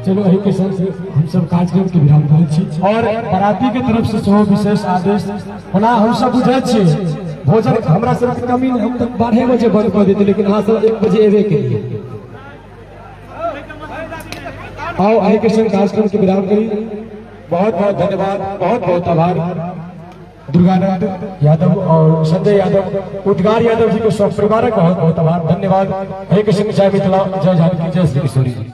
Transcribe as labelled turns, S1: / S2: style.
S1: चलो एही के संग हम सब कार्यक्रम के विराम करै छी और बाराती के तरफ से सेहो विशेष आदेश। ओना हम सब बुझै छियै भोजन हमरा सबके कमी नहीं, हम तऽ 12 बजे बंद कऽ देते, लेकिन अहाँ सब 1 बजे एबे केलियै। आओ एही के संग कार्यक्रम के विराम करी। बहुत बहुत धन्यवाद, बहुत बहुत आभार दुर्गानंद यादव और संजय यादव, उद्गार यादव जी को सब परिवार का बहुत बहुत आभार, धन्यवाद। हे कृष्ण, जय मिथिला, जय जानकी, जय श्री किशोरी जी।